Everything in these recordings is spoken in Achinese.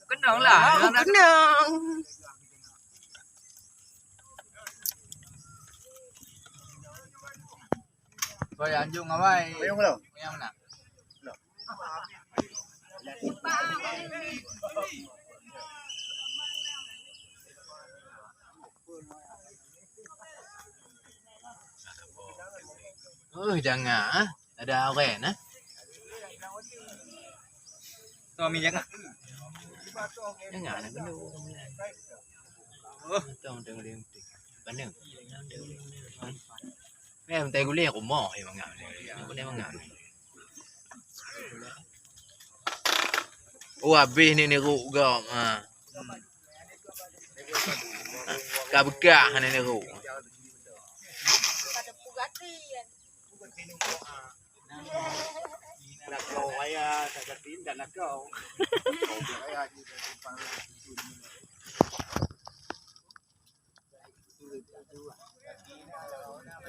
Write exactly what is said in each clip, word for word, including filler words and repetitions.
Kenong lah. Oh, kenong. Kau yang anjung awai. Yang mana? Oh, jangan ah. Ada orang ah. Suami jangan. Jangan nak kena. Oh, tong tong dia. Mana? Eh, mentai gulai rumah dia mangat. Nak kena mangat. Oh, habis ni, ni ruk gam. Ha. Ka bekah ni, ni ruk.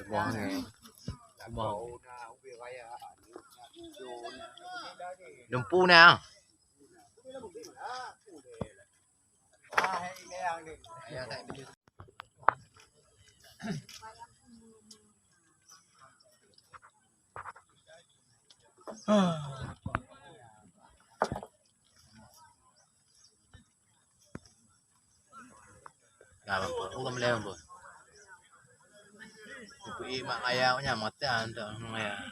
Buang ni. Buang. Dumpu na. Nah, Bang Pon. Oh, kamu lewat, Bang. Ibu i mak ayah punya mata untuk ayah.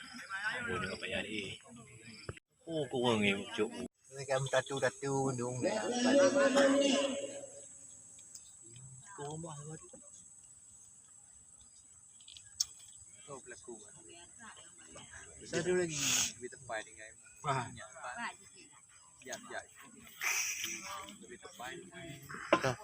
Boleh apa ya di? Oh, kurang ni, cuk. Ni kan tatu-tatu dong. Kau rumah apa tu? Kau pelaku. Satu lagi. Lebih tepat dengan. Wah. Ya, ya. Lebih tepat. Dah.